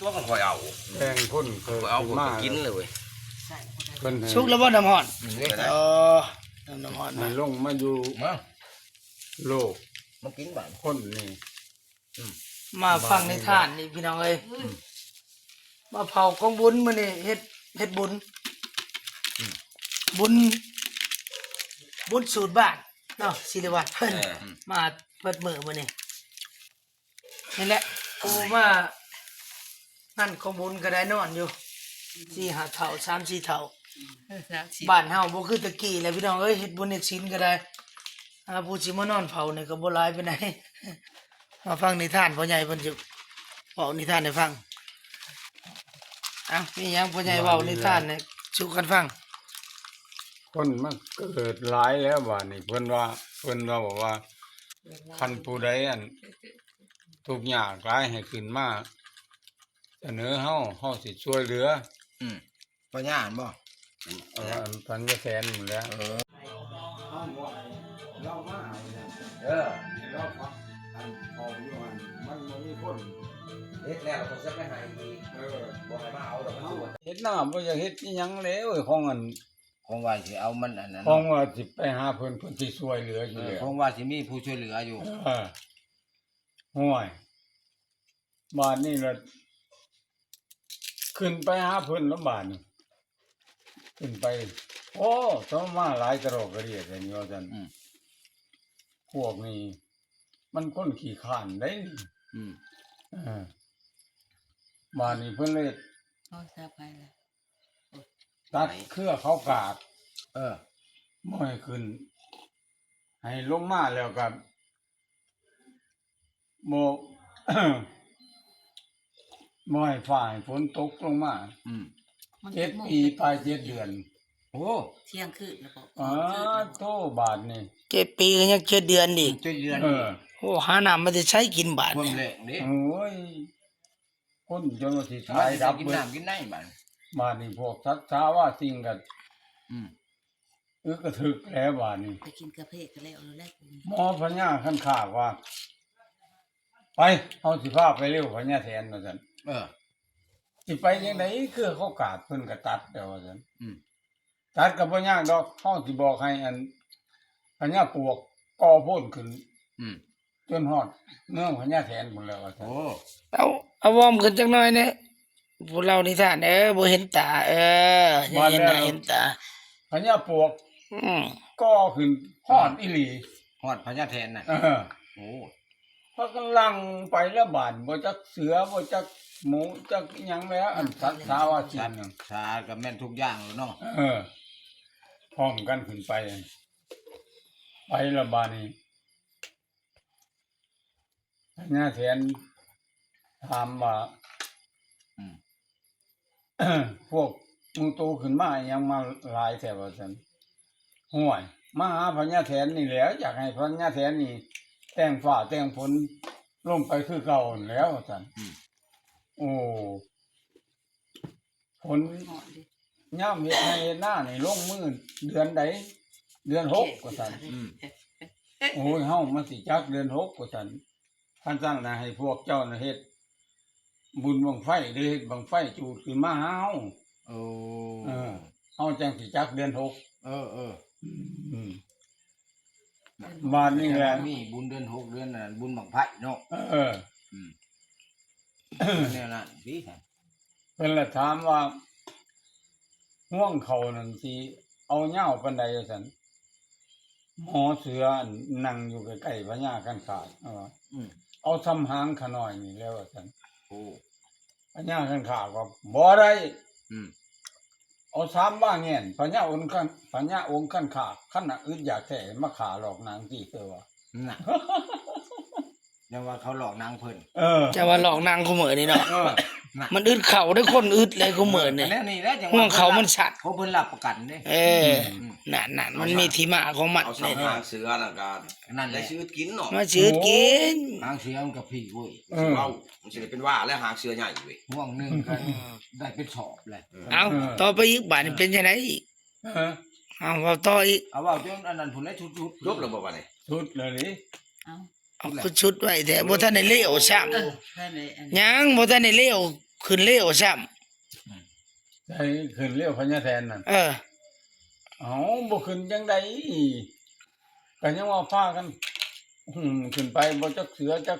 ຕົວະກໍຂ້ອຍເອົາ ແພງພຸ້ນ ຂ້ອຍເອົາ ຂ້ອຍມາກໍກິນເລີຍເວີຍ. ເພິ່ນໃຫ້ ສຸກແລ້ວບໍ່ນ້ຳຮ້ອນ? ອືມ ເອີ ນ້ຳ ນ້ຳຮ້ອນ ໃຫ້ລົງມາຢູ່ ມາ ໂລກ ມາກິນບາດ ຄົນນີ້ ອືມ ມາຟັງນິທານນີ້ພີ່ນ້ອງເອີຍ. ອືມ ມາເຜົາກອງບຸນມື້ນີ້ ເຮັດ ເຮັດບຸນ ອືມ ບຸນ ບຸນສູດບ້ານເນາະ ສິລິວັດເພິ່ນ ເອີ ມາເບິດມື້ມື້ນີ້. ນີ້ແຫຼະ ໂອ້ ມາງານຂອງບຸນກໍໄດ້ນອນຢູ່ ສີ່ຫ້າເຖົ້າ ສາມສີ່ເຖົ້າ. ເອີ ສາມສີ່ ບ້ານເຮົາບໍ່ຄືແຕ່ກີ້ແຫຼະພີ່ນ້ອງເອີຍ ເຮັດບຸນເຮັດສິນກໍໄດ້ ຫາຜູ້ຊິມານອນເຝົ້ານີ້ກໍບໍ່ຫຼາຍປານໃດ. ມາຟັງນິທານພໍ່ໃຫຍ່ເພິ່ນຊິເວົ້ານິທານໃຫ້ຟັງ. ເອົ້າ ມີຫຍັງພໍ່ໃຫຍ່ເວົ້ານິທານໃຫ້ສູ່ກັນຟັງ? ຄົນມັນເກີດຫຼາຍແລ້ວບາດນີ້ ເພິ່ນວ່າ ເພິ່ນວ່າ ບອກວ່າ ຄັນຜູ້ໃດອັນ ທຸກຍາກຫຼາຍໃຫ້ຂຶ້ນມາສະເໜີເຮົາ ເຮົາຊິຊ່ວຍເຫຼືອ. ອືມ ພະຍາຫັ້ນບໍ່? ເອີ ອັນພັນຍາແສນນັ້ນແຫຼະ. ເອີ ເອີ ລາວພັກອັນເຂົ້າຢູ່ຫັ້ນ ມັນບໍ່ມີຄົນ ເຮັດແລ້ວກໍຕ້ອງໃຊ້ໄປໃຫ້ອີກ. ເອີ ບໍ່ໃຫ້ມາເອົາດອກ ມັນຊິບໍ່ ເຮັດນາ ບໍ່ຢາກເຮັດອີ່ຫຍັງແລ້ວ ຂອງອັນ ຂອງວ່າຊິເອົາມັນອັນນັ້ນ ຂອງວ່າຊິໄປຫາເພິ່ນ ເພິ່ນຊິຊ່ວຍເຫຼືອຢູ່ແລ້ວ ເອີ ຂອງວ່າຊິມີຜູ້ຊ່ວຍເຫຼືອຢູ່. ເອີ ຫ້ວຍ ບາດນີ້ລະຂຶ້ນໄປຫາເພິ່ນລະບາດນີ້ ຂຶ້ນໄປ ໂອ້ ເຈົ້າມາຫຼາຍກະດອກກະເດຍແທ້ນີ້ວ່າຊັ້ນ. ອືມ ພວກນີ້ມັນຄົນຂີ້ຄ້ານເດ້ນີ້. ອືມ ເອີ ບາດນີ້ເພິ່ນເລີຍ ໂທລະສັບໃຜລະ? ຕັດເຄືອເຂົາກາດ ເອີ ບໍ່ໃຫ້ຂຶ້ນ ໃຫ້ລົງມາແລ້ວກໍບໍ່ ບໍ່ໃຫ້ຟ້າໃຫ້ຝົນຕົກລົງມາ. ອືມ ມັນ ເຈັດປີປາຍເຈັດເດືອນ. ໂອ້ ທ່ຽງຄືນແລ້ວກໍ ອາ ໂທ້ ບາດນີ້ ເຈັດປີກໍຍັງເຈັດເດືອນອີກ. ເຈັດເດືອນ ເອີ ອີກ. ໂອ້ ຫານ້ຳມາແຕ່ໃສກິນບາດນີ້? ໂອ້ຍ ຄົນຈົນວ່າຊິຕາຍດັບເບິດ ກິນນ້ຳກິນໃນບາດ. ບາດນີ້ພວກສັດສາວາສິ່ງກໍ ອືມ ອຶກກະທຶກແລ້ວບາດນີ້ ໄປກິນກາເຟກໍແລ້ວແລ້ວ. ໝໍພະຍາຄັນຄາກວ່າ ໄປ ເຮົາຊິພາໄປເລວພະຍາແຖນວ່າຊັ້ນ. ເອີ ຊິໄປຈັ່ງໃດ ເຄືອເຂົາກາດເພິ່ນກໍຕັດແລ້ວວ່າຊັ້ນ. ອືມ ຕັດກໍບໍ່ຍາກດອກ ເຮົາຊິບອກໃຫ້ອັນພະຍາປວກກໍ່ໂພນຂຶ້ນ ອືມ ຈົນຮອດເມືອງພະຍາແຖນພຸ້ນແລ້ວວ່າຊັ້ນ. ໂອ້ ເອົາ ເອົາວອມຂຶ້ນຈັກໜ້ອຍແດ່ ຜູ້ເລົ່ານິທານເອີ ບໍ່ເຫັນຕາ ເອີ ຢາກເຫັນໜ້າເຫັນຕາ. ພະຍາປວກ ອືມ ກໍ່ຂຶ້ນຮອດອີ່ຫຼີ ຮອດພະຍາແຖນນະ. ເອີ ໂອ້ ພາກັນຫຼັ່ງໄປແລ້ວບາດ ບໍ່ຈັກເສືອ ບໍ່ຈັກໝູ ຈັກອີ່ຫຍັງແລ້ວ ອັນສັດສາວາສິ່ງ ສັດສາກໍແມ່ນທຸກຢ່າງແລ້ວເນາະ. ເອີ ພ້ອມກັນຂຶ້ນໄປ ໄປແລ້ວບາດນີ້ ພະຍາແຖນຖາມວ່າ ອືມ ພວກໝູ່ໂຕຂຶ້ນມາອີ່ຫຍັງມາຫຼາຍແທ້ວ່າຊັ້ນ. ຫ້ວຍ ມາຫາພະຍາແຖນນີ້ແຫຼະ ຢາກໃຫ້ພະຍາແຖນນີ້ແຕ່ງຟ້າແຕ່ງຝົນລົງໄປຄືເກົ່າຫັ້ນແຫຼະວ່າຊັ້ນ. ອືມ ໂອ້ ຝົນຍາມເຮັດໄຮ່ເຮັດນານີ້ລົງມື້ເດືອນໃດ? ເດືອນຫົກວ່າຊັ້ນ. ອືມ ໂອ້ຍ ເຮົາມັນຊິຈັກເດືອນຫົກວ່າຊັ້ນ. ຄັນຊັ້ນນະ ໃຫ້ພວກເຈົ້ານະເຮັດບຸນບັ້ງໄຟ ຫຼືເຮັດບັ້ງໄຟຈູດຂຶ້ນມາຫາເຮົາ. ໂອ້ ເອີ ເຮົາຈັ່ງຊິຈັກເດືອນຫົກ. ເອີ ເອີ ອືມ ບາດນີ້ແຫຼະ ມີບຸນເດືອນຫົກ ເດືອນນັ້ນ ບຸນບັ້ງໄຟເນາະ. ເອີ ອືມ ແນວນັ້ນຕິ. ເພິ່ນລະຖາມວ່າ ຮວງເຂົ້ານັ້ນຊິເອົາຍາວປານໃດວ່າຊັ້ນ. ໝໍເສືອນັ້ນນັ່ງຢູ່ໃກ້ໆພະຍາຄັນຄາກ ເອົາວ່າ ອືມ ເອົາສ່ຳຫາງຂະນ້ອຍນີ້ແຫຼະວ່າຊັ້ນ. ໂອ້ ພະຍາຄັນຄາກວ່າ ບໍ່ໄດ້ ອືມ ເອົາສາມວາແງນ ພະຍາອົງຄັນ ພະຍາອົງຄັນຄາກ ຄັນອະອຶດຢາກແທ້ ມາຂ້າຫຼອກນາງຕິ ເທື່ອວ່າ ນະ ຍັງວ່າເຂົາຫຼອກນາງເພິ່ນ. ເອີ ຈະວ່າຫຼອກນາງຄູ່ມື້ນີ້ເນາະ. ເອີ ນະ ມັນອຶດເຂົ້າເດ້ ຄົນອຶດເລີຍຄູ່ມື້ນີ້. ແນວນີ້ແຫຼະ ຮວງເຂົ້າມັນສັ້ນ ຂອງເພິ່ນຮັບປະກັນເດ້. ເອີ ອືມ ນັ້ນໆ ມັນມີທີ່ມາຂອງມັນ. ເອົາສາມຫາງເສືອນັ້ນກະ ນັ້ນແຫຼະ ຊິອຶດກິນເນາະ ມັນຊິອຶດກິນ. ຫາງເສືອມັນກະພີ້ເວີຍ. ເອີ ເວົ້າ ມັນຊິໄດ້ເປັນວ່າແລ້ວ ຫາງເສືອໃຫຍ່ເວີຍ. ຮວງໜຶ່ງກໍໄດ້ເປັນສອບແລ້ວ. ເອີ ເອົ້າ ຕໍ່ໄປອີກ ບາດນີ້ເປັນຈັ່ງໃດອີກ? ຮະ ເອົາ ເວົ້າຕໍ່ອີກ. ເອົາ ເວົ້າຈົນອັນນັ້ນພຸ້ນແຫຼະ ສຸດໆ ຈົບແລ້ວບໍ່ບາດນີ້? ສຸດແລ້ວເດ້. ເອົາ ເອົາ ຄືຊຸດໄວ້ແທ້ ບໍ່ທັນໄດ້ເລວຊ້ຳ. ເອີ ບໍ່ທັນໄດ້ອັນ ຍັງບໍ່ທັນໄດ້ເລວ ຂຶ້ນເລວຊ້ຳ. ໃສ່ຂຶ້ນເລວພະຍາແຖນນັ້ນ. ເອີ. ເອົ້າ ບໍ່ຂຶ້ນຈັ່ງໃດ? ກໍຍັງວ່າພາກັນຫຸ່ມຂຶ້ນໄປ ບໍ່ຈັກເສືອຈັກ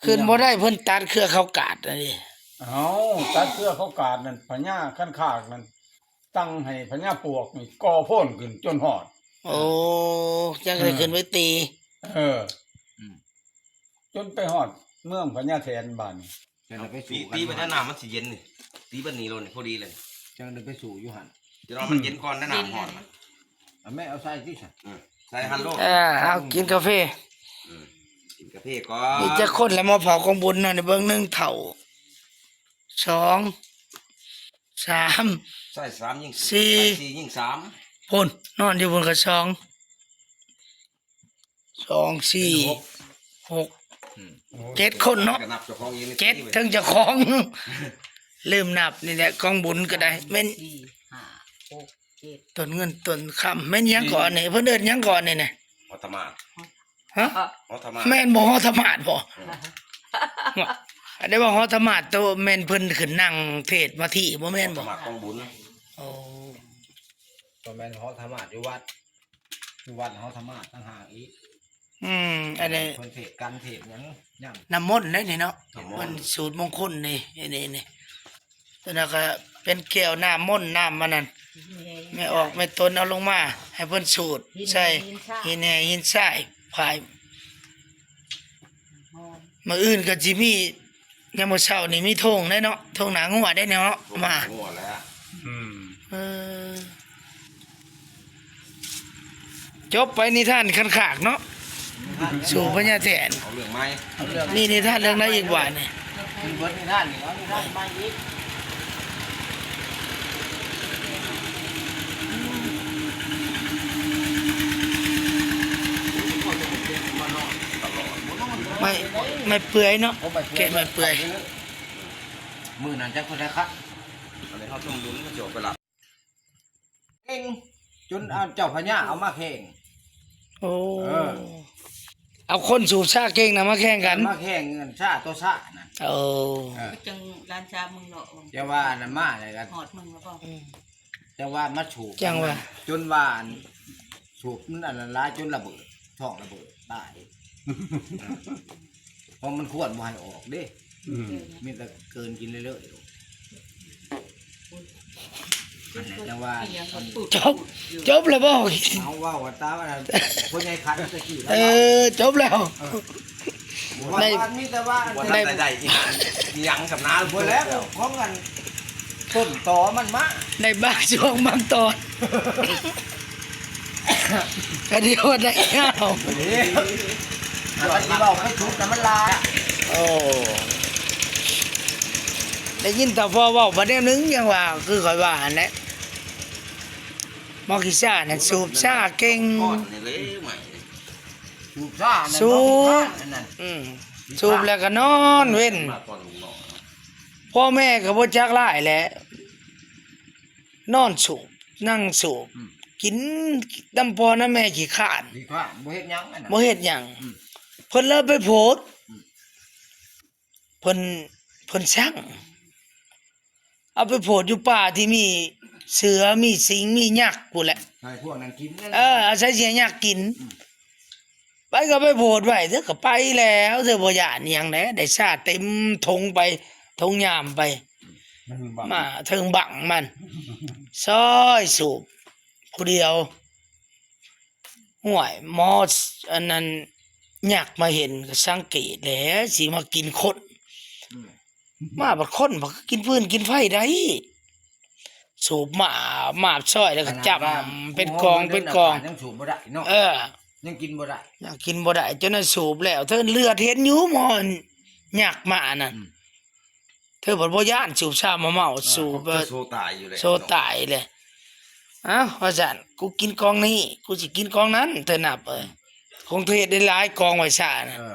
ຂຶ້ນບໍ່ໄດ້ ເພິ່ນຕັດເຄືອເຂົາກາດນັ້ນເດ. ເອົ້າ ຕັດເຄືອເຂົາກາດນັ້ນ ພະຍາຄັນຄາກນັ້ນ ສັ່ງໃຫ້ພະຍາປວກນີ້ກໍ່ໂພນຂຶ້ນຈົນຮອດ. ໂອ້ ຈັ່ງໄດ້ຂຶ້ນໄປຕີ. ເອີ ອືມ ຈົນໄປຮອດເມືອງພະຍາແຖນບາດນີ້. ຈັ່ງໄດ້ໄປສູ້ກັນ ຕີ ຕີບັດນັ້ນ ນ້ຳມັນຊິເຢັນນີ້ ຕີບັດນີ້ໂລດນີ້ ພໍດີເລີຍ. ຈັ່ງໄດ້ໄປສູ້ຢູ່ຫັ້ນ ຈະລອມັນເຢັນກ່ອນ ແລະນ້ຳຮ້ອນ. ເອົາແມ່ ເອົາໃສ່ຕິຊະ. ເອີ ໃສ່ຫັ້ນໂລດ. ເອີ ເອົາກິນກາເຟ. ເອີ ກິນກາເຟກ່ອນ. ມີຈັກຄົນລະມາເຝົ້າກອງບຸນເນາະ ໃນເບິ່ງ ໜຶ່ງເຖົ້າ ສອງ ສາມ ໃສ່ສາມຍິງ ສີ່ ໃສ່ສີ່ຍິງສາມ ພຸ້ນ ນອນຢູ່ພຸ້ນກໍສອງ ສອງ ສີ່ ເປັນຫົກ ຫົກ ອືມ ເຈັດຄົນເນາະ. ເຈັດ ເຖິງເຈົ້າຂອງ ລືມນັບນີ້ແຫຼະ ກອງບຸນກໍໄດ້ ແມ່ນ ສີ່ ຫ້າ ຫົກ ເຈັດ ຕົ້ນເງິນຕົ້ນຄຳ ແມ່ນຫຍັງເກາະນີ້ ເພິ່ນເອີ້ນຫຍັງເກາະນີ້ນະ? ຮອດທະມາດ. ຮະ? ຮອດທະມາດ ແມ່ນບໍ່? ຮອດທະມາດບໍ່? ເອີ ອັນໄດ້ວ່າຮອດທະມາດໂຕ ແມ່ນເພິ່ນຂຶ້ນນັ່ງເທດມາທີ່ບໍ່ແມ່ນບໍ່? ຮອດທະມາດກອງບຸນ. ໂອ້ ບໍ່ແມ່ນຮອດທະມາດຢູ່ວັດ ຢູ່ວັດຮອດທະມາດຕ່າງຫາກອີກ. ອືມ ອັນນີ້ເພິ່ນເທດກັນເທດຫຍັງ ນ້ຳມົນເດ້ນີ້ເນາະ ນ້ຳມົນ ເພິ່ນສູດມົງຄຸນນີ້ ນີ້ ນີ້ ຕົວນັ້ນກໍເປັນແກ້ວນ້ຳມົນ ນ້ຳອັນນັ້ນ ແມ່ອອກແມ່ຕົນເອົາລົງມາໃຫ້ເພິ່ນສູດໃສ່ ຫີນແຮ່ຫີນຊາຍ ຫີນແຮ່ຫີນຊາຍ ພາຍ ມື້ອື່ນກໍຊິມີ ຍາມມື້ເຊົ້ານີ້ມີທົ່ງເດ້ເນາະ ທົ່ງໜ້າງົວເດ້ເນາະ ມາ ທົ່ງໜ້າງົວແລ້ວ. ອືມ ເອີ ຈົບໄປນິທານຄັນຄາກເນາະ ສູ່ພະຍາແຖນ. ເອົາເລື່ອງໃໝ່ ເອົາເລື່ອງ ມີນິທານເລື່ອງໃດອີກບາດນີ້? ເບິດນິທານນີ້ ເອົານິທານໃໝ່ອີກ. ໄມ້ ໄມ້ເປື່ອຍເນາະ ແກະໄມ້ເປື່ອຍ. ມື້ນັ້ນຈັກເທົ່າໃດຄັນ ອັນນີ້ເຮົາທຳບຸນ ເຂົາຊິອອກໄປລາ ເກັ່ງ ຈົນເອົາເຈົ້າພະຍາເອົາມາແຂ່ງ. ໂອ້ ເອີ ເອົາຄົນສູບຊາເກັ່ງນະມາແຂ່ງກັນ ມາແຂ່ງກັນຊາຕໍ່ຊານະ. ໂອ້ ເອີ ຈັ່ງຫຼານຊາເມືອງເລາະ ແຕ່ວ່າອັນນັ້ນມາແລ້ວກໍຮອດເມືອງແລ້ວບໍ່? ອືມ ຈັ່ງວ່າມາສູບ ຈັ່ງວ່າ ຈົນວ່າອັນ ສູບມັນອັນນັ້ນຫຼາຍ ຈົນລະເບີດ ທ້ອງລະເບີດຕາຍ. ເພາະມັນຄວນບໍ່ໃຫ້ອອກເດ້. ອືມ ມີແຕ່ເກີນກິນເລື້ອຍໆ. ອັນນັ້ນຈັ່ງວ່າ ຈົບ ຈົບແລ້ວບໍ່? ເອົາ ເວົ້າກັນຕາມອັນນັ້ນ ພໍ່ໃຫຍ່ຂັນຕະກີ້. ເອີ ຈົບແລ້ວ. ເອີ ໃນ ມີແຕ່ວ່າ ບໍ່ທັນໄດ້ ໄດ້ ໄດ້ອີຫຍັງກັບນາ ບໍ່ແລ້ວ ຂອງອັນ ຕົ້ນຕໍມັນມາ ໃນບາງຊ່ວງບາງຕອນ ກະດຽວໄດ້ຍາວ. ເອີ ອັນທີ່ເວົ້າໄປຖືກນະມັນຫຼາຍ. ໂອ້ ໄດ້ຍິນຕາພໍ່ເວົ້າບັດແນວໜຶ່ງ ຍັງວ່າ ຄືຂ້ອຍວ່າຫັ້ນແຫຼະ ໝໍກິຊານັ້ນສູບຊາເກັ່ງ ສູບຊານັ້ນ ສູບ ອືມ ສູບແລ້ວກໍນອນເວັນ ພໍ່ແມ່ກໍບໍ່ຈັກຫຼາຍແຫຼະ ນອນສູບ ນັ່ງສູບ ອືມ ກິນນຳພໍ່ນຳແມ່ຂີ້ຄ້ານ ຂີ້ຄ້ານ ບໍ່ເຮັດຫຍັງ ອັນນັ້ນ ບໍ່ເຮັດຫຍັງ ອືມ ເພິ່ນເລີຍໄປໂພດ ອືມ ເພິ່ນ ເພິ່ນຊັງ ເອົາໄປໂພດຢູ່ປ່າທີ່ມີເສືອ ມີສິງ ມີຍັກພຸ້ນແຫຼະ ໃຫ້ພວກນັ້ນກິນ. ເອີ ອາໄສເສືອຍັກກິນ ອືມ ໄປກໍໄປໂພດໄວ້ ເທື່ອກໍໄປແລ້ວ ເທື່ອບໍ່ຢ້ານອີຫຍັງແຫຼະ ໄດ້ຊາເຕັມຖົງໄປ ຖົງຍາມໄປ ມາເທິງບັ້ງມັນ ຊອຍສູບຜູ້ດຽວ. ຫ້ວຍ ໝໍ ອັນນັ້ນ ຍັກມາເຫັນກໍສັງເກດແຫຼະ ຊິມາກິນຄົນ ອືມ ມາບັດຄົນ ບັດກິນຟືນກິນໄຟໄດ້ ສູບມາ ມາຊອຍແລ້ວກໍຈຳ ເປັນກອງ ເປັນກອງ ຍັງສູບບໍ່ໄດ້ເນາະ. ເອີ ຍັງກິນບໍ່ໄດ້ ຍັງກິນບໍ່ໄດ້ ຈົນນັ້ນສູບແລ້ວ ເທີເລືອດເຫັນຢູ່ໝໍ ຍັກມານັ້ນ ອືມ ເທີບັດບໍ່ຢ້ານ ສູບຊາມາເມົາ ເອີ ສູບ ເອີ ໂຊຕາຍຢູ່ແລ້ວ ໂຊຕາຍແລ້ວ. ເອົ້າ ວ່າຊັ້ນ ກູກິນກອງນີ້ ກູຊິກິນກອງນັ້ນ ເທີນັບເອີຍ ອືມ ຄົງເທດໄດ້ຫຼາຍກອງໄວ້ຊານະ ເອີ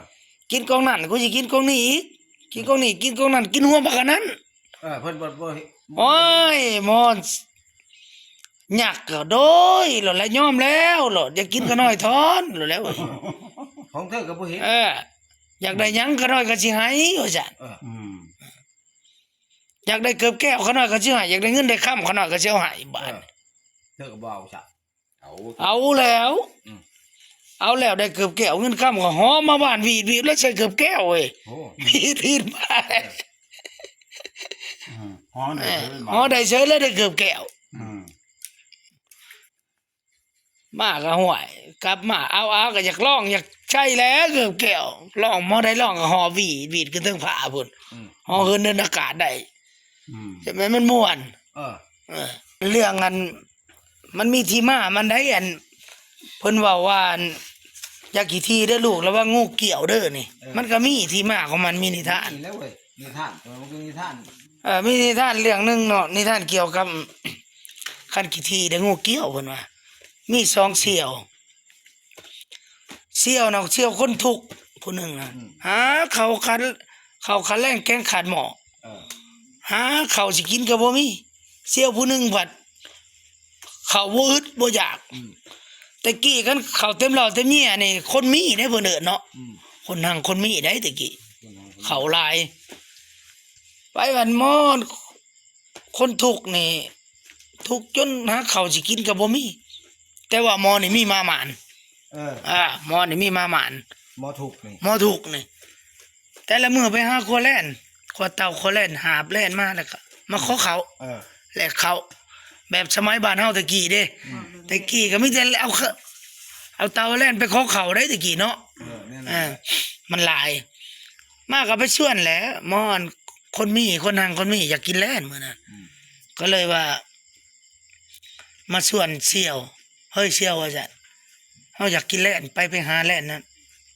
ກິນກອງນັ້ນ ກູຊິກິນກອງນີ້ອີກ ກິນກອງນີ້ ກິນກອງນັ້ນ ກິນຮວມບັກອັນນັ້ນ. ເອີ ເພິ່ນບໍ່ ບໍ່ ໂອ້ຍ ໝໍ ຍັກກໍໂດຍໂລດແຫຼະ ຍອມແລ້ວໂລດ ຢາກກິນຂະນ້ອຍຖອນໂລດແຫຼະ. ຂອງເທີກໍບໍ່ເຫັນ ເອີ ຢາກໄດ້ຫຍັງຂະນ້ອຍກໍຊິໃຫ້ ວ່າຊັ້ນ. ເອີ ອືມ ຢາກໄດ້ເກີບແກ້ວ ຂ້ານ້ອຍກໍຊິໃຫ້, ຢາກໄດ້ເງິນໄດ້ຄຳ ຂ້ານ້ອຍກໍຊິເອົາໃຫ້. ບາດ ເອີ ເຈົ້າກໍບໍ່ເອົາຊະ. ເອົາ ເອົາແລ້ວ. ອືມ ເອົາແລ້ວ ໄດ້ເກີບແກ້ວເງິນຄຳກໍຫໍ່ມາບ້ານ ຫວີດໆ ແລ້ວໃສ່ເກີບແກ້ວເວີຍ. ໂອ້ ຫວີດໆ ມາ. ເອີ ອືມ ຫໍ່ໄດ້ເສີຍ ເອີ ຫໍ່ໄດ້ເສີຍ ແລ້ວໄດ້ເກີບແກ້ວ. ອືມ ມາກໍຫ້ວຍ ກັບມາເອົາໆ ກໍຢາກລອງ ຢາກໃຊ້ແຫຼະເກີບແກ້ວ. ລອງ ພໍໄດ້ລອງກໍຫໍ່ຫວີດໆ ຂຶ້ນເທິງຟ້າພຸ້ນ. ອືມ ຫໍ່ເຫີນເດີນອາກາດໄດ້. ອືມ ຈະແມ່ນມັນມ່ວນ. ເອີ ເອີ ເລື່ອງອັນ ມັນມີທີ່ມາມັນໄດ໋. ອັນ ເພິ່ນເວົ້າວ່າ ອັນ ຢ່າຂີ້ຖີ່ເດີລູກ ລະວັງງູກ່ຽວເດີນີ້. ເອີ ມັນກໍມີທີ່ມາຂອງມັນ ມີນິທານ. ມີແລ້ວເວີຍ ນິທານ ເອີ ມັນຄືນິທານ. ເອີ ມີນິທານເລື່ອງໜຶ່ງເນາະ ນິທານກ່ຽວກັບ ຄັນຂີ້ຖີ່ເດີງູກ່ຽວ ເພິ່ນວ່າ ມີສອງສ່ຽວ. ສ່ຽວນະ ສ່ຽວຄົນທຸກຜູ້ໜຶ່ງນະ ອືມ ຫາເຂົ້າຄັນ ເຂົ້າຄັນແລງແກງຂາດໝໍ້. ເອີ ຫາເຂົ້າຊິກິນກໍບໍ່ມີ. ສ່ຽວຜູ້ໜຶ່ງພັດເຂົ້າບໍ່ອຶດບໍ່ຢາກ. ອືມ ແຕ່ກີ້ຄັນເຂົ້າເຕັມເຫຼົ້າເຕັມເຍຍນີ້ ຄົນມີເດ້ເພິ່ນເອີ້ນເນາະ. ອືມ ຄົນຮັ່ງຄົນມີໄດ໋ແຕ່ກີ້ ຄົນຮັ່ງຄົນມີ ເຂົ້າຫຼາຍ. ໄປບ້ານໝໍ ຄົນທຸກນີ້ ທຸກຈົນຫາເຂົ້າຊິກິນກໍບໍ່ມີ. ແຕ່ວ່າໝໍນີ້ມີມາໝານ. ເອີ ອ່າ ໝໍນີ້ມີມາໝານ. ໝໍທຸກນີ້ ໝໍທຸກນີ້ ແຕ່ລະມື້ໄປຫາຂົວແລ່ນ ຂົວເຕົ່າ ຂົວແລ່ນ ຫາບແລ່ນມາ ແລ້ວກໍມາຂໍເຂົ້າ. ເອີ ແລກເຂົ້າ ແບບສະໄໝບ້ານເຮົາແຕ່ກີ້ເດ້. ອືມ ແຕ່ກີ້ກໍມີແຕ່ເອົາ ເອົາເຕົ່າແລ່ນໄປຂໍເຂົ້າໄດ໋ແຕ່ກີ້ເນາະ. ເອີ ແມ່ນແຫຼະ ເອີ ມັນຫຼາຍ. ມາກໍໄປຊວນແຫຼະ ໝໍ ອັນ ຄົນມີ ຄົນຮັ່ງຄົນມີຢາກກິນແລ່ນມື້ນັ້ນ. ອືມ ກໍເລີຍວ່າ ມາຊວນສ່ຽວ ເຮີ້ຍສ່ຽວ ວ່າຊັ້ນ ເຮົາຢາກກິນແລ່ນ ໄປ ໄປຫາແລ່ນນັ້ນ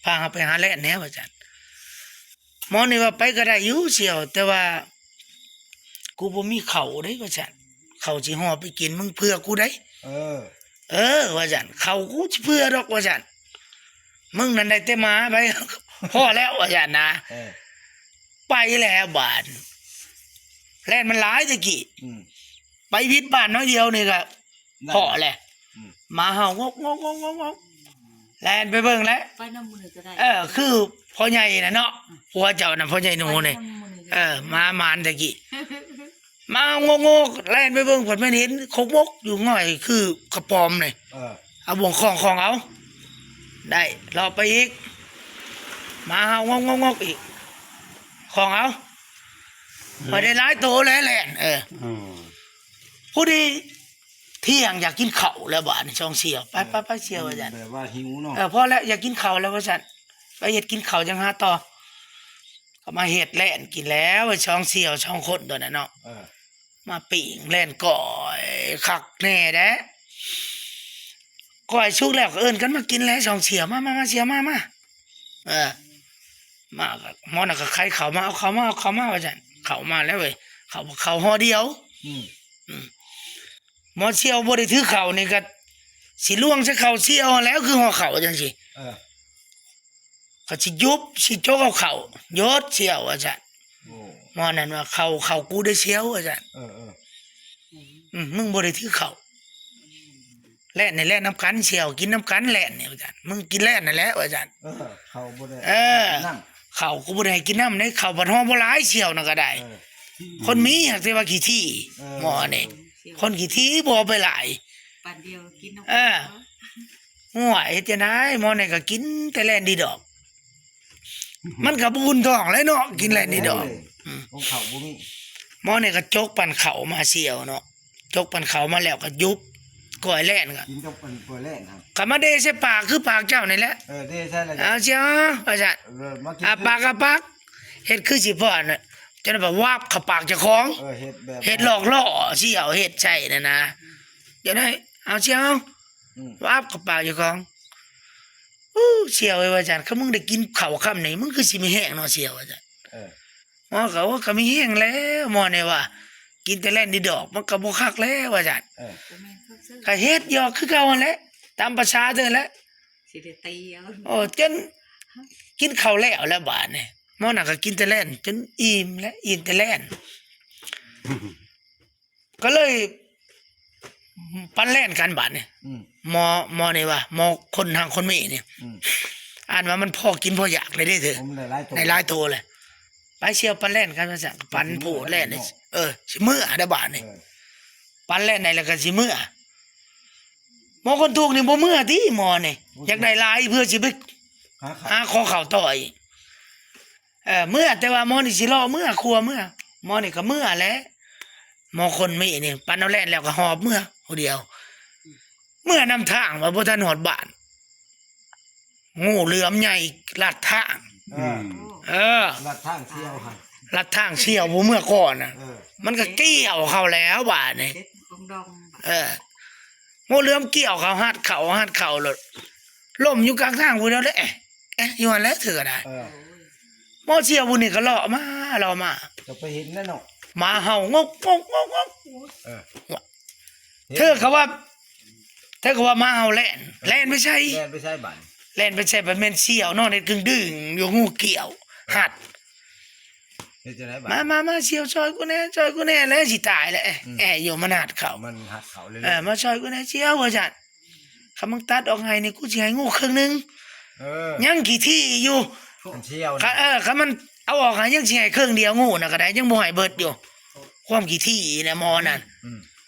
ພາເຮົາໄປຫາແລ່ນແດ່ ວ່າຊັ້ນ. ໝໍນີ້ວ່າ ໄປກໍໄດ້ຢູ່ສ່ຽວ ແຕ່ວ່າກູບໍ່ມີເຂົ້າເດ້ ວ່າຊັ້ນ ເຂົ້າຊິຫໍ່ໄປກິນ ມຶງເຜື່ອກູໄດ໋. ເອີ ເອີ ວ່າຊັ້ນ ເຂົ້າກູຊິເຜື່ອດອກ ວ່າຊັ້ນ ມຶງນັ້ນໄດ້ແຕ່ໝາໄປ ພໍແລ້ວ ວ່າຊັ້ນນະ. ເອີ ໄປແລ້ວບາດ ແລ່ນມັນຫຼາຍແຕ່ກີ້. ອືມ ໄປວິດບ້ານໜ້ອຍດຽວນີ້ກໍພໍແລ້ວ. ອືມ ໝາເຫົ່າ ງອກໆໆໆ ແລ່ນໄປເບິ່ງແຫຼະ ໄປນຳໝູ່ນີ້ກໍໄດ້. ເອີ ຄືພໍ່ໃຫຍ່ນະເນາະ ອືມ ຜົວເຈົ້ານະ ພໍ່ໃຫຍ່ໜູນີ້. ໄປນຳໝູ່ນີ້ກໍໄດ້ ເອີ ໝາໝານແຕ່ກີ້ ໝາເຫົ່າ ງອກໆ ແລ່ນໄປເບິ່ງ ພັດແມ່ນເຫັນຄົກບົກຢູ່ ງ່ອຍຄືກະປອມນີ້. ເອີ ເອົາບ່ວງຄ້ອງ ຄ້ອງເອົາ ໄດ້ ເລາະໄປອີກ ໝາເຫົ່າ ງອກໆໆ ອີກ ຄ້ອງເອົາ ອືມ ໄປໄດ້ຫຼາຍໂຕແລ້ວແລ່ນ. ເອີ ອືມ ພໍດີທ່ຽງ ຢາກກິນເຂົ້າແລ້ວບາດນີ້ ສອງສ່ຽວ ໄປ ເອີ ໄປ ໄປສ່ຽວ ອືມ ວ່າຊັ້ນ ແບບວ່າຫິວເນາະ. ເອີ ພໍແລ້ວ ຢາກກິນເຂົ້າແລ້ວ ວ່າຊັ້ນ ໄປເຮັດກິນເຂົ້າຈັ່ງຫາຕໍ່. ກໍມາເຮັດແລ່ນກິນແລ້ວ ສອງສ່ຽວ ສອງຄົນຕົວນັ້ນເນາະ. ເອີ ມາປີ້ງແລ່ນກ້ອຍຄັກແນ່ແດ່ ກ້ອຍສຸກແລ້ວກໍເອີ້ນກັນມາກິນແຫຼະ ສອງສ່ຽວ ມາ ມາ ມາ ສ່ຽວ ມາ ມາ. ເອີ ມາກໍໝໍນັ້ນກໍໄຂເຂົ້າມາ ເອົາເຂົ້າມາ ເອົາເຂົ້າມາ ວ່າຊັ້ນ ເຂົ້າມາແລ້ວເວີຍ ເຂົ້າ ເຂົ້າຫໍ່ດຽວ. ອືມ ອືມ ໝໍສ່ຽວບໍ່ໄດ້ຖືເຂົ້ານີ້ກໍຊິລວງໃສ່ເຂົ້າສ່ຽວຫັ້ນແຫຼະ ຄືຫໍ່ເຂົ້າຈັ່ງຊີ້. ເອີ ກໍຊິຢຸບ ຊິຈົກເອົາເຂົ້າ ຍົດສ່ຽວ ວ່າຊັ້ນ. ໂອ້ ໝໍນັ້ນວ່າ ເຂົ້າ ເຂົ້າກູເດ້ສ່ຽວ ວ່າຊັ້ນ. ເອີ ເອີ ອືມ ມຶງບໍ່ໄດ້ຖືເຂົ້າ ແລ່ນນີ້ແລ່ນນຳກັນສ່ຽວ ກິນນຳກັນແລ່ນນີ້ ວ່າຊັ້ນ ມຶງກິນແລ່ນນັ້ນແຫຼະ ວ່າຊັ້ນ. ເອີ ເຂົ້າບໍ່ໄດ້ ເອີ ກິນນຳ ເຂົ້າກູບໍ່ໄດ້ໃຫ້ກິນນຳເດ້ ເຂົ້າບັດຫໍ່ບໍ່ຫຼາຍສ່ຽວນັ້ນກໍໄດ້. ເອີ ຄົນມີຫາກແຕ່ວ່າຂີ້ຖີ່ ເອີ ໝໍນີ້ ເອີ ຄົນຂີ້ຖີ່ບໍ່ເອົາໄປຫຼາຍ ປານດຽວກິນນຳ. ເອີ ໂອ້ຍ ເຮັດຈັ່ງໃດ ໝໍນີ້ກໍກິນແຕ່ແລ່ນດີດອກ ມັນກໍບໍ່ອຸ່ນທ້ອງແຫຼະເນາະ ກິນແລ່ນດີດອກ. ເອີ ອືມ ຂອງເຂົາບໍ່ມີ ໝໍນີ້ກໍຈົກປັ້ນເຂົ້າມາສ່ຽວເນາະ ຈົກປັ້ນເຂົ້າມາແລ້ວກໍຢຸບກ້ອຍແລ່ນ ກໍກິນກັບອັນກ້ອຍແລ່ນ ກໍມາເດໃສ່ປາກຄືປາກເຈົ້ານີ້ແຫຼະ. ເອີ ເດໃສ່ແລ້ວ ເອົາສ່ຽວ ວ່າຊັ້ນ. ເອີ ມາກິນ ອາປາກ ອາປາກ ເຮັດຄືຊິປ້ອນ ຈັ່ງນັ້ນວ່າວາບເຂົ້າປາກເຈົ້າຂອງ. ເອີ ເຮັດແບບ ເຮັດຫຼອກຫຼໍ່ສ່ຽວ ເຮັດໃສ່ນັ້ນນະ ຈັ່ງນັ້ນ ເອົາສ່ຽວ ອືມ ວາບເຂົ້າປາກເຈົ້າຂອງ. ໂອ້ ສ່ຽວເອີຍ ວ່າຊັ້ນ ຄັນມຶງໄດ້ກິນເຂົ້າຄຳນີ້ ມຶງຄືຊິມີແຮງເນາະສ່ຽວ ວ່າຊັ້ນ. ເອີ ໝໍກໍ ໂອ້ ກໍມີແຮງແລ້ວ ໝໍນີ້ວ່າ ກິນແຕ່ແລ່ນດີດອກ ມັນກໍບໍ່ຄັກແລ້ວ ວ່າຊັ້ນ. ເອີ ກໍເຮັດຢູ່ຄືເກົ່າຫັ້ນແຫຼະ ຕາມພາສາເດີແຫຼະ ຊິໄດ້ຕີເອົາ. ໂອ້ ຈົນກິນເຂົ້າແລ້ວ ແລ້ວບາດນີ້ ໝໍນັ້ນກໍກິນແຕ່ແລ່ນຈົນອີ່ມແຫຼະ ອີ່ມແຕ່ແລ່ນ ກໍເລີຍປັນແລ່ນກັນບາດນີ້. ອືມ ໝໍ ໝໍນີ້ວ່າ ໝໍຄົນຮັ່ງຄົນມີນີ້ ອືມ ອັນວ່າມັນພໍກິນພໍຢາກເລີຍເດ້ເທີ ໂອ້ ມັນໄດ້ຫຼາຍໂຕ ໄດ້ຫຼາຍໂຕເລີຍ. ໄປສ່ຽວ ປັ່ນແລ່ນກັນວ່າຊັ້ນ. ປັ່ນໂພດແລ່ນ ເອີ ຊິເມືອໄດ໋ບາດນີ້. ເອີ ປັ່ນແລ່ນໄດ້ແລ້ວກໍຊິເມືອ. ໝໍຄົນທຸກນີ້ບໍ່ເມືອຕິ ໝໍນີ້ ຢາກໄດ້ຫຼາຍເພື່ອຊິໄປຫາຂອງເຂົ້າຕໍ່ອີກ. ເອີ ເມືອ ແຕ່ວ່າໝໍນີ້ຊິລໍເມືອ ຄົວເມືອ. ໝໍນີ້ກໍເມືອແຫຼະ. ໝໍຄົນມີນີ້ ປັ່ນເອົາແລ່ນແລ້ວກໍຫອບເມືອຜູ້ດຽວ. ເມືອນຳທາງວ່າບໍ່ທັນຮອດບ້ານ ງູເຫຼືອມໃຫຍ່ລັດທາງ. ເອີ ເອີ ລັດທາງສ່ຽວຫັ້ນ ລັດທາງສ່ຽວຜູ້ເມືອກ່ອນນະ. ເອີ ມັນກໍກ່ຽວເຂົ້າແລ້ວບາດນີ້. ເອີ ງູເຫຼືອມກ່ຽວເຂົ້າ ຮັດເຂົ້າ ຮັດເຂົ້າໂລດ ລົ້ມຢູ່ກາງທາງຜູ້ດຽວເລີຍ. ເອະ ເອະ ຢູ່ຫັ້ນແຫຼະເທື່ອກໍໄດ້. ເອີ ໝໍສ່ຽວຜູ້ນີ້ກໍເລາະມາ ເລາະມາ ກໍໄປເຫັນແລ້ວເນາະ ໝາເຫົ່າ ງົກ ງົກ ງົກ ງົກ. ເອີ ເທື່ອກໍວ່າ ເທື່ອກໍວ່າໝາເຫົ່າແລ່ນ ແລ່ນໄປໃສ ແລ່ນໄປໃສບາດນີ້ ແລ່ນໄປໃສ ບາດແມ່ນສ່ຽວນອນເຮັດດຶງໆຢູ່ ງູກ່ຽວຮັດ. ເຮັດຈັ່ງໃດບາດ? ມາ ມາ ມາ ສ່ຽວ ຊ່ອຍກູແດ່ ຊ່ອຍກູແດ່ ແລ້ວຊິຕາຍແລ້ວ. ເອະ ເອະ ຢູ່ມັນຮັດເຂົ້າ ມັນຮັດເຂົ້າເລີຍ. ເອີ ມາຊ່ອຍກູແດ່ສ່ຽວ ວ່າຊັ້ນ. ຄັນມຶງຕັດອອກໃຫ້ນີ້ ກູຊິໃຫ້ງູເຄິ່ງໜຶ່ງ. ເອີ ຍັງຂີ້ຖີ່ຢູ່ ຄັນສ່ຽວນະ. ເອີ ຄັນມັນເອົາອອກໃຫ້ ຍັງຊິໃຫ້ເຄິ່ງດຽວ ງູນະກໍໄດ້ ຍັງບໍ່ໃຫ້ເບິດຢູ່. ຄວາມຂີ້ຖີ່ນະໝໍນັ້ນ. ອືມ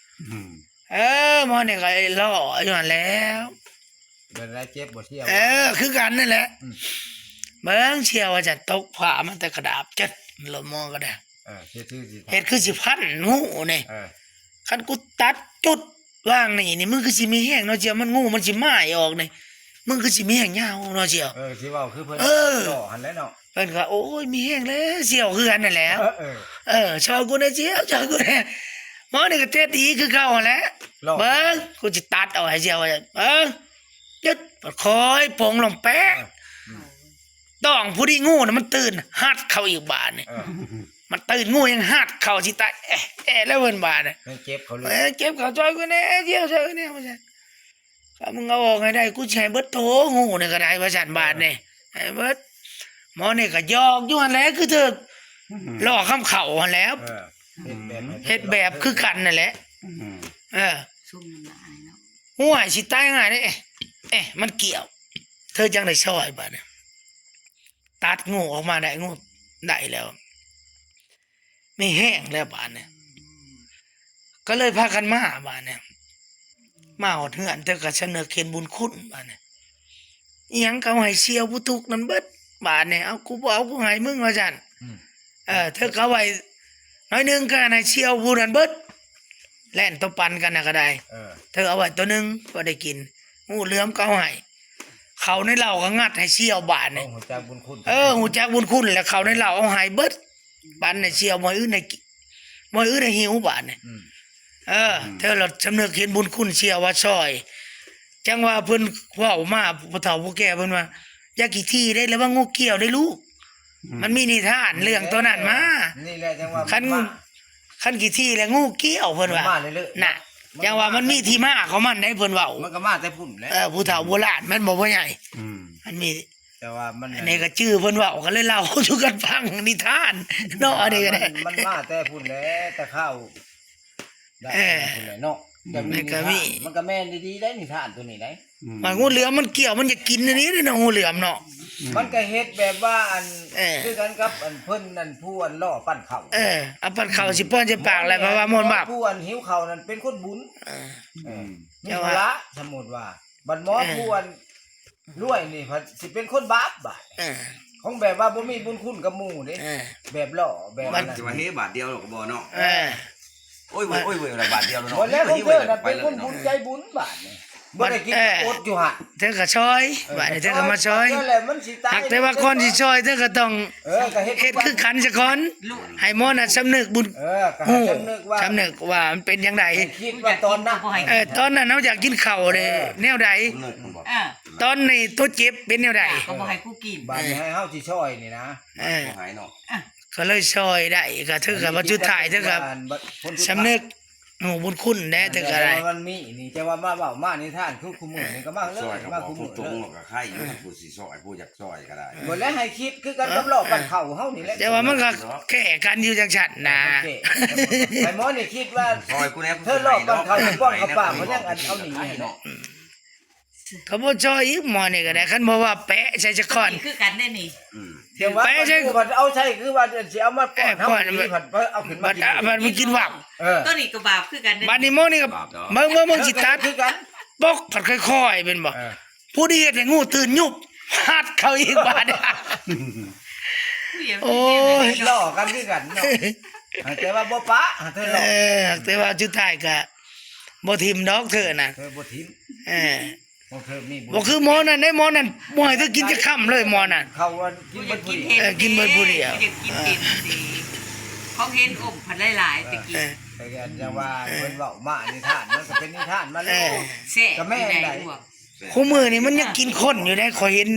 ອືມ ເອີ ໝໍນີ້ກໍລໍຢູ່ຫັ້ນແລ້ວ. ເປັນໄດ ເຈັບບໍ່ສ່ຽວ? ເອີ ຄືກັນນັ້ນແຫຼະ. ອືມ ເບິ່ງສ່ຽວວ່າຈະຕົກຜ້າມາແຕ່ກະດາບ ຈັດ ລະໝໍກໍໄດ້. ເອີ ເຮັດຄືຊິ ເຮັດຄືຊິພັນງູນີ້. ເອີ ຄັນກູຕັດຈຸດວາງນີ້ນີ້ ມຶງຄືຊິມີແຮງເນາະ ສ່ຽວ ມັນ ງູມັນຊິມາຍອອກນີ້ ມຶງຄືຊິມີແຮງຍາວເນາະ ສ່ຽວ. ເອີ ຊິເວົ້າຄືເພິ່ນ ເອີ ຫຼໍ່ຫັ້ນແຫຼະເນາະ. ເພິ່ນກໍ ໂອ້ຍ ມີແຮງແລ້ວ ສ່ຽວ ຄືກັນນັ້ນແຫຼະ. ເອີ ເອີ ເອີ ຊ່ອຍກູແດ່ ສ່ຽວ ຊ່ອຍກູແດ່. ໝໍນີ້ກໍເຈັບອີກຄືເກົ່າຫັ້ນແຫຼະ. ເບິ່ງ ກູຊິຕັດເອົາໃຫ້ສ່ຽວ ເບິ່ງ ຈຶດ ຄ່ອຍປົງລົງແປະ. ເອີ ອືມ ຕ້ອງພໍດີ ງູນະມັນຕື່ນ ຮັດເຂົ້າອີກບາດນີ້. ເອີ ມັນຕື່ນ ງູຍັງຮັດເຂົ້າຊິຕາຍ ແອະ ແອະ ແລ້ວເພິ່ນບາດນີ້. ຍັງເຈັບເຂົ້າເລີຍ ເອີ ເຈັບເຂົ້າ ຊ່ອຍກູແດ່ ສ່ຽວ ຊ່ອຍກູແດ່ ວ່າຊັ້ນ. ຖ້າມຶງເອົາອອກໃຫ້ໄດ້ ກູຊິໃຫ້ເບິດໂຕ ງູນີ້ກໍໄດ້ ວ່າຊັ້ນ. ເອີ ບາດນີ້ ໃຫ້ເບິດ. ໝໍນີ້ກໍຢອກຢູ່ຫັ້ນແຫຼະ ຄືຖືກ ອືມ ຫຼໍ່ຄຳເຂົ້າຫັ້ນແຫຼະ. ເອີ ເຮັດແບບ ເຮັດແບບຄືກັນນັ້ນແຫຼະ. ອືມ ເອີ ຊຸມນ້ຳລາຍເນາະ ໂອ້ຍ ຊິຕາຍງ່າຍເດ້. ເອະ ເອະ ມັນກ່ຽວ ເທີຈັ່ງໄດ້ຊ່ອຍບາດນີ້. ຕັດງູອອກມາໄດ້ ງູໄດ້ແລ້ວ ມີແຮງແລ້ວບາດນີ້ ກໍເລີຍພາກັນມາບາດນີ້. ມາຮອດເຮືອນ ເທີກໍສຳນຶກເຫັນບຸນຄຸນບາດນີ້. ອີ່ຫຍັງກໍເອົາໃຫ້ສ່ຽວຜູ້ທຸກນັ້ນເບິດບາດນີ້. ເອົາ ກູບໍ່ເອົາ ກູໃຫ້ມຶງ ວ່າຊັ້ນ. ອືມ ເອີ ເທີກໍເອົາໄວ້ໜ້ອຍໜຶ່ງ ກໍໃຫ້ສ່ຽວຜູ້ນັ້ນເບິດ. ແລ່ນໂຕປັນກັນນະກໍໄດ້. ເອີ ເທີເອົາໄວ້ໂຕໜຶ່ງ ພໍໄດ້ກິນ. ງູເຫຼືອມກໍເອົາໃຫ້ ເຂົ້າໃນເຫຼົ້າກໍງັດໃຫ້ສ່ຽວບາດນີ້. ເອີ ຮູ້ຈັກບຸນຄຸນ ເອີ ຮູ້ຈັກບຸນຄຸນ ແລ້ວເຂົ້າໃນເຫຼົ້າເອົາໃຫ້ເບິດ. ປັນໃຫ້ສ່ຽວ ບໍ່ອື່ນໃຫ້ກິ ບໍ່ອື່ນໃຫ້ຫິວບາດນີ້. ອືມ ເອີ ອືມ ເທີລະສຳນຶກເຫັນບຸນຄຸນສ່ຽວວ່າຊ່ອຍ. ຈັ່ງວ່າເພິ່ນເວົ້າມາ ຜູ້ເຖົ້າຜູ້ແກ່ເພິ່ນວ່າ ຢ່າຂີ້ຖີ່ເດ້ ລະວັງງູກ່ຽວເດ້ລູກ. ອືມ ມັນມີນິທານເລື່ອງໂຕນັ້ນມາ. ນີ້ແຫຼະ ຈັ່ງວ່າ ຄັນ ຄັນຂີ້ຖີ່ແລ້ວງູກ່ຽວ ເພິ່ນວ່າ. ມັນມາເລື້ອຍໆ ນະ ຈັ່ງວ່າມັນມີທີ່ມາຂອງມັນໄດ໋ ເພິ່ນເວົ້າ. ມັນກໍມາແຕ່ພຸ້ນແຫຼະ. ເອີ ຜູ້ເຖົ້າໂບລານແມ່ນບໍ່ ພໍ່ໃຫຍ່? ອືມ ມັນມີ ແຕ່ວ່າມັນ ອັນນີ້ກໍຈື່ເພິ່ນເວົ້າ ກໍເລີຍເລົ່າສູ່ກັນຟັງ ນິທານເນາະ. ອັນນີ້ກໍໄດ້ ມັນ ມັນມາແຕ່ພຸ້ນແຫຼະ ແຕ່ຄາວ ໄດ້ ເອີ ພຸ້ນແຫຼະເນາະ. ອືມ ມັນກໍມີ ມັນກໍແມ່ນດີໆໄດ໋ ນິທານໂຕນີ້ໄດ໋. ອືມ ວ່າງູເຫຼືອມມັນກ່ຽວ ມັນຢາກກິນອັນນີ້ເນາະ ງູເຫຼືອມເນາະ. ອືມ ມັນກໍເຮັດແບບວ່າ ອັນ ເອີ ຄືກັນກັບ ອັນ ເພິ່ນ ອັນ ຜູ້ ອັນ ຫຼໍ່ປັ້ນເຂົ້າ. ເອີ ເອົາປັ້ນເຂົ້າຊິປ້ອນໃສ່ປາກແລ້ວ ເພາະວ່າມ່ວນບາບ. ຜູ້ ອັນ ຫິວເຂົ້ານັ້ນເປັນຄົນບຸນ. ເອີ ເອີ ອືມ ມີພາລະ ສົມມຸດວ່າ ບັດໝໍ ເອີ ຜູ້ ອັນ ລວຍນີ້ພັດຊິເປັນຄົນບາບບາດ. ເອີ ຂອງແບບວ່າບໍ່ມີບຸນຄຸນກັບໝູ່ເດ້. ເອີ ແບບຫຼໍ່ແບບ ມັນ ອັນນັ້ນ ຊິວ່າເຮບາດດຽວກໍບໍ່ເນາະ. ເອີ ໂອ້ຍເວີຍ ໂອ້ຍເວີຍ ລະບາດດຽວເນາະ. ບໍ່ແລ້ວ ເອີ ຂອງເທີນະເປັນຄົນບຸນໃຈບຸນບາດນີ້ ບໍ່ໄດ້ກິນ ເອີ ອົດຢູ່ຫັ້ນ. ເທີກໍຊ່ອຍ ເອີ ບາດນີ້ເທີກໍມາຊ່ອຍ. ເອີ ແລ້ວມັນຊິຕາຍ ຫາກແຕ່ວ່າກ່ອນຊິຊ່ອຍ ເທີກໍຕ້ອງ ເອີ ກໍເຮັດ ເຮັດຄືກັນຊະກ່ອນ ໃຫ້ໝໍນັ້ນສຳນຶກບຸນ. ເອີ ກໍໃຫ້ ຮູ້ ສຳນຶກວ່າ ສຳນຶກວ່າມັນເປັນຈັ່ງໃດ. ໃຫ້ຄິດວ່າຕອນນັ້ນ ເອີ ຕອນນັ້ນເຮົາຢາກກິນເຂົ້າເດ້ ເອີ ແນວໃດ ເອີ ຕອນນີ້ຕົວເຈັບເປັນແນວໃດ ກໍບໍ່ໃຫ້ກູກິນ. ບາດນີ້ໃຫ້ເຮົາຊິຊ່ອຍນີ້ນະ ເອີ ບໍ່ໃຫ້ເນາະ. ກໍເລີຍຊ່ອຍໄດ້ ກໍຖືວ່າບັດສຸດທ້າຍເທີກໍສຳນຶກຮູ້ບຸນຄຸນແດ່ເທີກໍໄດ້. ແຕ່ວ່າມັນມີນີ້ ແຕ່ວ່າມາເວົ້າມານິທານຄືຄູ່ມື້ນີ້ກໍມາເລີຍ ມາຄູ່ມື້ເລີຍ ກໍໃຄຢູ່ ຜູ້ຊິຊ່ອຍ ຜູ້ຢາກຊ່ອຍກໍໄດ້. ບໍ່ແລ້ວໃຫ້ຄິດຄືກັນກັບຫຼໍ່ປັ້ນເຂົ້າເຮົານີ້ແຫຼະ. ແຕ່ວ່າມັນກໍແກ້ກັນຢູ່ຈັ່ງຊັ້ນນະ. ໃຫ້ໝໍນີ້ຄິດວ່າ ເທີຫຼໍ່ປັ້ນເຂົ້າ ປ້ອນເຂົ້າປາກ ມັນຍັງອັນເອົາໜີເນາະ. ກໍບໍ່ຊ່ອຍອີກ ໝໍນີ້ກໍໄດ້ ຄັນບໍ່ວ່າແປະໃສ່ສະກ່ອນ ຄືກັນເດ້ນີ້. ອືມ ສຽງວ່າ ໄປໃສ່ ມັນເອົາໃສ່ ຄືວ່າຊິເອົາມາປ້ອນເຮົາ ເອີ ປ້ອນ ດີ ບັດເອົາຂຶ້ນມາກິນ ບັດ ບັດມັນກິນຫວາບ ເອີ ຕົວນີ້ກໍບາບຄືກັນເດ້ ບັດນີ້ໝໍນີ້ກໍ ບາບເນາະ ເບິ່ງ ເບິ່ງ ເບິ່ງຊິຕັດ ຄືກັນ ປົກ ພັດຄ່ອຍໆ ແມ່ນບໍ່? ເອີ ຜູ້ທີ່ເຮັດໃຫ້ງູຕື່ນຍຸບ ຮັດເຂົາອີກບາດນີ້ ໂອ້ຍ ລໍ້ກັນຄືກັນເນາະ ແຕ່ວ່າບໍ່ປະ ເອີ ແຕ່ວ່າສຸດທ້າຍກໍບໍ່ຖິ້ມດອກເທື່ອນະ ເອີ ບໍ່ຖິ້ມ ເອີ ບໍ່ຄືໝໍນັ້ນເດ້ ໝໍນັ້ນບໍ່ໃຫ້ເທີກິນຈັກຄຳເລີຍ ໝໍນັ້ນ ເຂົາວ່າກິນເບິດຜູ້ດຽວ ເອີ ກິນເບິດຜູ້ດຽວ ຢາກກິນເຕັມທີ່ ຂອງເຫັນອົມພັດຫຼາຍໆ ແຕ່ກີ້ ເອີ ແຕ່ກໍຢ່າວ່າ ເອີ ເພິ່ນເວົ້າມານິທານ ມັນກໍເປັນນິທານມາແລ້ວ ເອີ ແຊບ ກໍແມ່ນໄດ໋ ຄູ່ມື້ນີ້ມັນຍັງກິນຄົນຢູ່ເດ້ ຂ້ອຍເຫັນ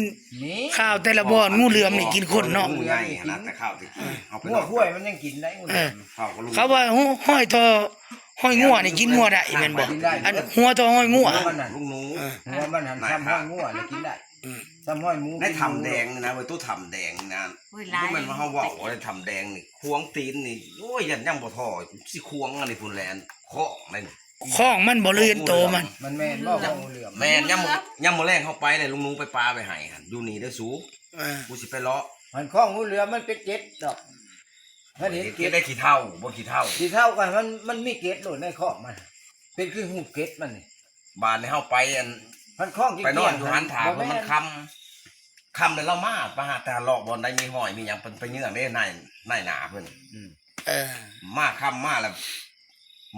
ຂ່າວແຕ່ລະບ່ອນ ງູເຫຼືອມນີ້ກິນຄົນເນາະ ງູໃຫຍ່ຫັ້ນນະ ແຕ່ຂ່າວແຕ່ກີ້ ເຮົາໄປ ງົວຄວາຍມັນຍັງກິນໄດ້ ງູເຫຼືອມ ເອີ ເຂົາວ່າຫ້ອຍທໍ່ ຫ້ອຍງົວນີ້ກິນງົວໄດ້ແມ່ນບໍ່? ອັນຫົວທໍ່ຫ້ອຍງົວ ຫົວມັນນັ້ນ ເອີ ຫົວມັນຫັ້ນຊ່ຳຫ້ອຍງົວນີ້ກິນໄດ້ ຊ່ຳຫ້ອຍໝູ ໃນຖ້ຳແດງນີ້ນະ ເວີຍ ໂຕຖ້ຳແດງນີ້ນະ ໂອ້ຍ ບໍ່ແມ່ນວ່າເຮົາເວົ້າເດ້ ຖ້ຳແດງນີ້ ຂວາງຕີນນີ້ ໂອ້ຍ ຢ້ານຍັງບໍ່ທໍ່ ຊິຂວາງອັນນີ້ພຸ້ນແຫຼະ ອັນຄ້ອງນັ້ນ ຄ້ອງມັນບໍ່ ຫຼືເຫັນໂຕມັນ ມັນແມ່ນບໍ່ ຂອງງູເຫຼືອມ ແມ່ນ ຍາມ ຍາມມື້ແລງເຮົາໄປເດ້ ລຸງໜູໄປປາໄວ້ໃຫ້ຫັ້ນ ຢູ່ນີ້ເດີສູ ເອີ ກູຊິໄປເລາະ ມັນຂອງງູເຫຼືອມ ມັນເປັນເກັດດອກ ມັນເຫັນເກັດ ເກັດໄດ້ຂີ້ເຖົ້າ ບໍ່ຂີ້ເຖົ້າ ຂີ້ເຖົ້າກໍມັນ ມັນມີເກັດໂລດໃນຂອງມັນ ເປັນຄືຮູບເກັດມັນນີ້ ບາດນີ້ເຮົາໄປອັນ ມັນຂອງ ໄປນອນຢູ່ຫັ້ນຖ້າເພິ່ນ ມັນຄ່ຳ ຄ່ຳແລ້ວລາວມາ ໄປຫາແຕ່ເລາະບ່ອນໃດມີຫ້ອຍມີຫຍັງ ເພິ່ນໄປເຍືອງເດ້ ນາຍ ນາຍໜ້າເພິ່ນ ອືມ ເອີ ມາຄ່ຳມາແລ້ວ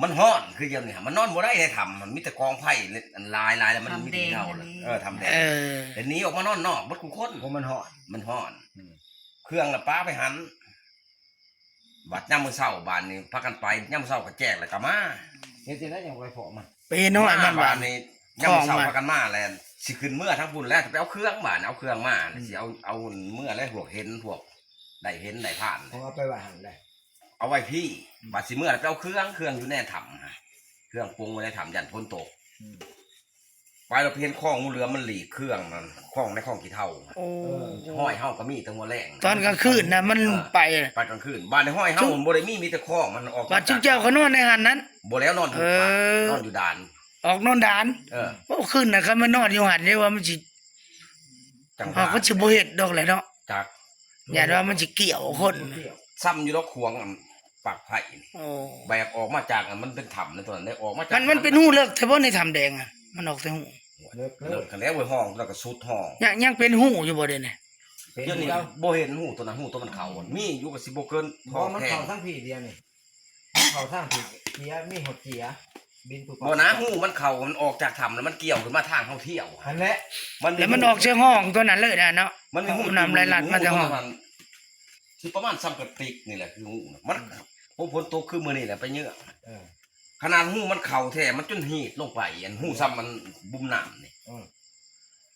ມັນຮ້ອນ ຄືດຽວນີ້ມັນນອນບໍ່ໄດ້ໃນຖ້ຳ ມັນມີແຕ່ກອງໄຟ ອັນຫຼາຍໆ ແລ້ວມັນມີເຂົາ ເອີ ຖ້ຳແດງ ເອີ ແລ້ວໜີອອກມານອນນອກເບິດຄູ່ຄົນ ໂອ້ ມັນຮ້ອນ ມັນຮ້ອນ ອືມ ເຄື່ອງລະປາໄປຫັ້ນ ບັດຍາມມື້ເຊົ້າບາດນີ້ພາກັນໄປ ຍາມມື້ເຊົ້າກໍແຈ້ງແລ້ວກໍມາ ເຮັດຈັ່ງໃດຈັ່ງໄປພໍ້ມັນ ໄປເຫັນຫ້ອຍມັນ ບາດນີ້ຍາມມື້ເຊົ້າພາກັນມາແລ້ວ ຊິຂຶ້ນເມືອທາງພຸ້ນແລ້ວ ໄປເອົາເຄື່ອງບາດນີ້ ເອົາເຄື່ອງມາ ອືມ ຊິເອົາ ເອົາເມືອແລ້ວ ພວກເຫັນ ພວກໄດ້ເຫັນໄດ້ຜ່ານ ເອົາໄປໄວ້ຫັ້ນແຫຼະ ເອົາໄວ້ພີ້ ອືມ ບາດຊິເມືອແລ້ວໄປເອົາເຄື່ອງ ເຄື່ອງຢູ່ໃນຖ້ຳ ເຄື່ອງປົງໄວ້ໃນຖ້ຳ ຢ້ານຝົນຕົກ ອືມ ໄປແລ້ວໄປເຫັນຂອງງູເຫຼືອມມັນຫຼີກເຄື່ອງນັ້ນ ຂອງໃນຂອງຂີ້ເຖົ້າ ໂອ້ ເອີ ຫ້ອຍເຮົາກໍມີແຕ່ຫົວແລງ ຕອນກາງຄືນນະມັນ ເອີ ໄປ ໄປກາງຄືນ ບາດນີ້ຫ້ອຍເຮົາບໍ່ໄດ້ມີ ມີແຕ່ຂອງມັນອອກ ບາດຊຸມເຈົ້າກໍນອນໃນຫັ້ນນັ້ນ ບໍ່ແລ້ວ ນອນຢູ່ ເອີ ນອນຢູ່ດານ ອອກນອນດານ ເອີ ໂອ້ ຄືນນັ້ນຄັນມານອນຢູ່ຫັ້ນເດ້ວ່າມັນຊິ ຈັງຫວະ ເຮົາກໍຊິບໍ່ເຮັດດອກແຫຼະເນາະ ຈັກ ຢ້ານວ່າມັນຊິກ່ຽວຄົນ ຊ່ຳຢູ່ດອກຂວາງອັນ ປາກໄຜ່ນີ້ ໂອ້ ແບກອອກມາຈາກອັນ ມັນເປັນຖ້ຳໃນຕອນນັ້ນເດ້ ອອກມາຈາກ ມັນ ມັນເປັນຮູເລິກແທ້ບໍ່ໃນຖ້ຳແດງຫັ້ນ ມັນອອກແຕ່ຮູ ເລິກ ເລິກຫັ້ນແຫຼະເວີຍ ຮ່ອງແລ້ວກໍສຸດຮ່ອງ ຍັງ ຍັງເປັນຮູຢູ່ບໍ່ດຽວນີ້ ເປັນ ດຽວນີ້ ຄືເກົ່າ ບໍ່ເຫັນຮູຕົວນັ້ນ ຮູຕົວມັນເຂົ້າ ມີຢູ່ກໍຊິບໍ່ເກີນ ບໍ່ ມັນເຂົ້າທາງພີ້ດຽວນີ້ ເຂົ້າທາງພີ້ ເຈຍ ມີຮອດເຈຍ ບິນປຸບປັບ ບໍ່ນະ ຮູມັນເຂົ້າ ມັນອອກຈາກຖ້ຳແລ້ວມັນກ່ຽວຂຶ້ນມາທາງເຮົາທ່ຽວຫັ້ນແຫຼະ ມັນ ແລ້ວມັນອອກເຊິ່ງຮ່ອງຕົວນັ້ນເລີຍນະເນາະ ມັນມີຮູ ນ້ຳໄຫຼຫຼັກມາແຕ່ຮ່ອງ ຊິປະມານຊ່ຳກະຕິກນີ້ແຫຼະ ຄືຮູນະ ມັນ ໂອ້ ຝົນຕົກຄືມື້ນີ້ແຫຼະໄປເຍືອງ ເອີ ຂະໜາດຮູມັນເຂົ້າແທ້ ມັນຈົນຮີດລົງໄປ ອັນຮູຊ່ຳມັນບຸມນ້ຳນີ້ ເອີ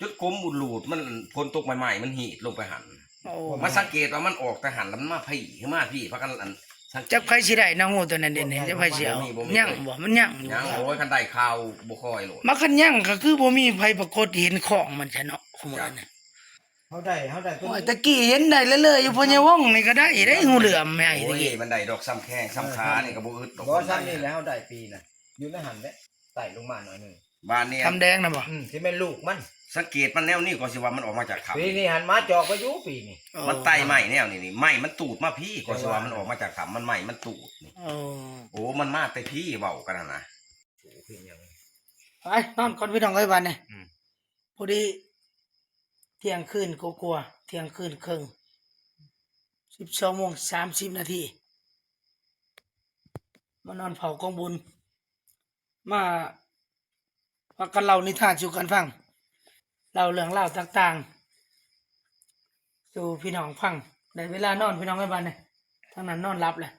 ຈົນກົມອຸດລູດ ມັນຝົນຕົກໃໝ່ໆ ມັນຮີດລົງໄປຫັ້ນ ໂອ້ ມາສັງເກດວ່າມັນອອກແຕ່ຫັ້ນ ແລ້ວມັນມາພີ້ ຄືມາພີ້ ພາກັນອັນສັງເກດ ຈັກໃຜຊິໄດ້ນະ ງູຕົວນັ້ນເດ ຈັກໃຜຊິເອົາ ບໍ່ມີ ບໍ່ມີ ຍັງບໍ່ ມັນຍັງຢູ່ ຍັງ ໂອ້ຍ ຄັນໄດ້ຂ່າວບໍ່ຄ່ອຍໂລດ ມາຄັນຍັງກໍຄືບໍ່ມີໃຜປາກົດເຫັນຂອງມັນຊະເນາະ ຄູ່ມື້ນີ້ ເຮົາໄດ້ ເຮົາໄດ້ຕົວ ໂອ້ຍ ແຕ່ກີ້ເຫັນໄດ້ເລື້ອຍໆຢູ່ ພໍ່ໃຫຍ່ວົງນີ້ກໍໄດ້ເດ້ ງູເຫຼືອມໃຫຍ່ ໂອ້ຍ ຕະກີ້ ມັນໄດ້ດອກຊ່ຳແຂ້ງຊ່ຳຂານີ້ກໍບໍ່ອຶດດອກ ບໍ່ ຊ່ຳນີ້ແຫຼະ ເຮົາໄດ້ປີນະ ຢູ່ໃນຫັ້ນແຫຼະ ໄຕ່ລົງມາໜ້ອຍໜຶ່ງ ບາດນີ້ ຖ້ຳແດງນະບໍ່? ອືມ ຊິແມ່ນລູກມັນ ສັງເກດມັນແນວນີ້ກໍຊິວ່າມັນອອກມາຈາກຖ້ຳ ປີນີ້ຫັ້ນມາຈອກໄປຢູ່ປີນີ້ ໂອ້ ມັນໄຕ່ໄມ້ແນວນີ້ນີ້ ໄມ້ມັນຕູດມາພີ້ ກໍຊິວ່າມັນອອກມາຈາກຖ້ຳ ມັນໄມ້ມັນຕູດນີ້ ໂອ້ ໂອ້ ມັນມາແຕ່ພີ້ ເວົ້າກັນຫັ້ນນະ ໂອ້ ຄືຫຍັງ ໄປນອນກ່ອນພີ່ນ້ອງເອີຍ ບາດນີ້ ອືມ ພໍດີທ່ຽງຄືນກວ່າໆ ທ່ຽງຄືນເຄິ່ງ ສິບສອງໂມງສາມສິບນາທີ ມານອນເຝົ້າກອງບຸນ ມາ ພາກັນເລົ່ານິທານສູ່ກັນຟັງ ເລົ່າເລື່ອງລາວຕ່າງໆສູ່ພີ່ນ້ອງຟັງ ໄດ້ເວລານອນພີ່ນ້ອງເອີຍ ບາດນີ້ ທາງນັ້ນນອນຫຼັບແລ້ວ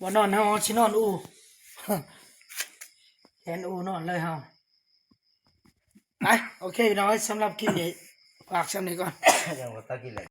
ບໍ່ນອນເຮົາຊິນອນອູ່ ແຂນອູ່ນອນເລີຍເຮົາ ໄປ ໂອເຄພີ່ນ້ອງເອີຍ ສຳລັບຄລິບນີ້ຝາກຊ່ຳນີ້ກ່ອນ ຍັງວ່າຕາກິນແລ້ວ